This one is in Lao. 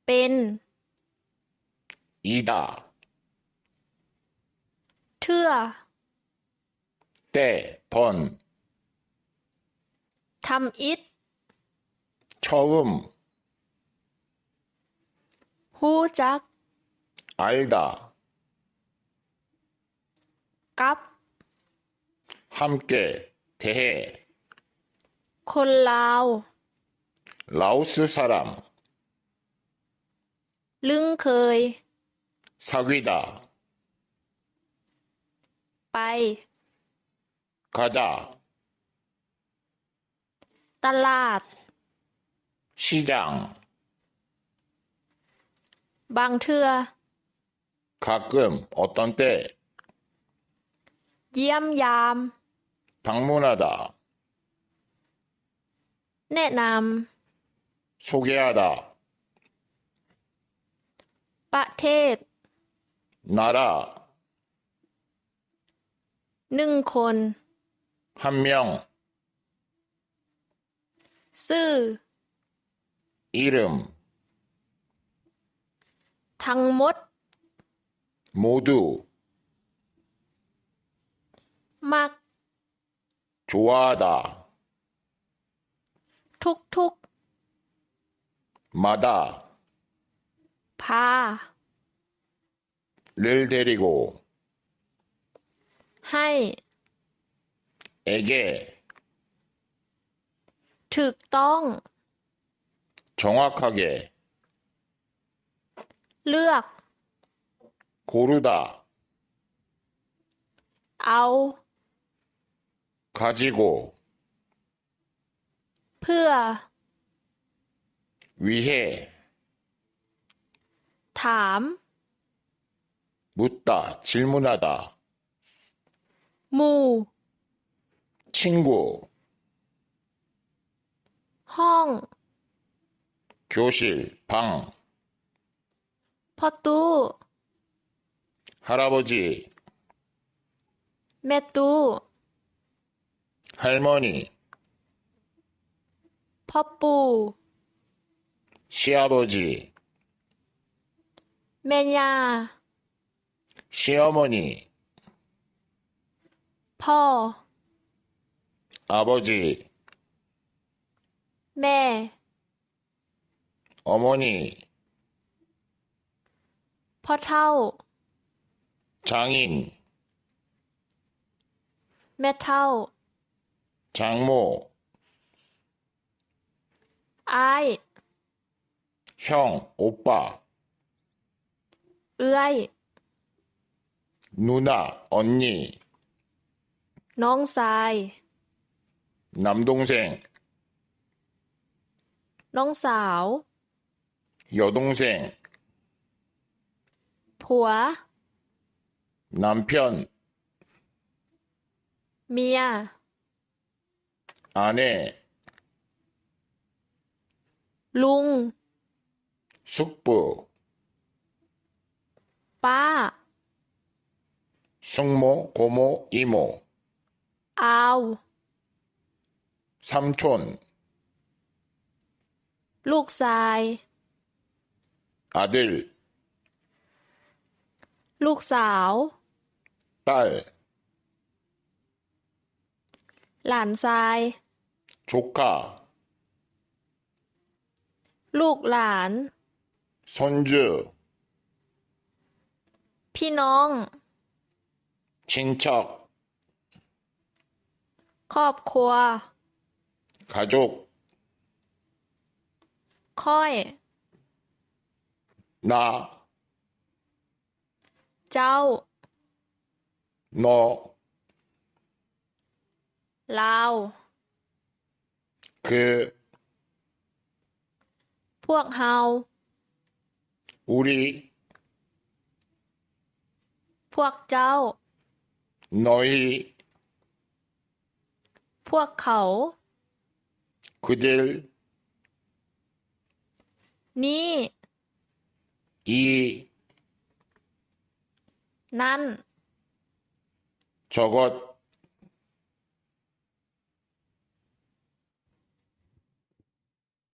ເປັນ 이다. ເທື່ອ 때, 번. ທຳອິດ 처음. ຮູ້ຈັກ 알다. ກັບ 함께, 대해. ຄົນລາວ 라오스 사람. ລຶ້ງເຄີຍ 사귀다. ໄປ 가다. ຕະຫຼາດ 시장. ບາງເທື່ອ 가끔, 어떤 때. ຢ້ຽມຢາມ 방문하다. ແນະນຳ 소개하다. ປະເທດ 나라. ໜຶ່ງຄົນ 한 명. ຊື່ 이름. ທັງໝົດ 모두. ມັກ 좋아하다. ທຸກໆ 마다. ພາ 를 데리고. ໃຫ້ 에게. ຖືກຕ້ອງ 정확하게. ເລືອກ 고르다. ເອົາ 가지고. ເພື່ອ 위해. ຖາມ 묻다, 질문하다. ໝູ່ 친구. ຫ້ອງ 교실, 방. ພໍ່ຕູ້ 할아버지. ແມ່ຕູ້ 할머니. ພໍ່ປູ່ 시아버지. ແມ່ຍ່າ 시어머니. ພໍ່ 아버지. ແມ່ 어머니. ພໍ່ເຖົ້າ 장인. ແມ່ເຖົ້າ 장모. ອ້າຍ 형, 오빠. ເອື້ອຍ 누나, 언니. ນ້ອງຊາຍ 남동생. ນ້ອງສາວ 여동생. ຜົວ 남편. ເມຍ 아내. ລຸງ 숙부. ປ້າ 숙모, 고모, 이모. ອາວ 삼촌. ລູກຊາຍ 아들. ລູກສາວ 딸. ຫຼານຊາຍ 조카. ລູກຫຼານ 손주. ພີ່ນ້ອງ 친척. ຄອບຄົວ 가족. ຂ້ອຍ 나. ເຈົ້າ 너. ລາວ 그. ພວກເຮົາ 우리. ພວກເຈົ້າ 너희. ພວກເຂົາ 그들. ນີ້ 이. ນັ້ນ 저것.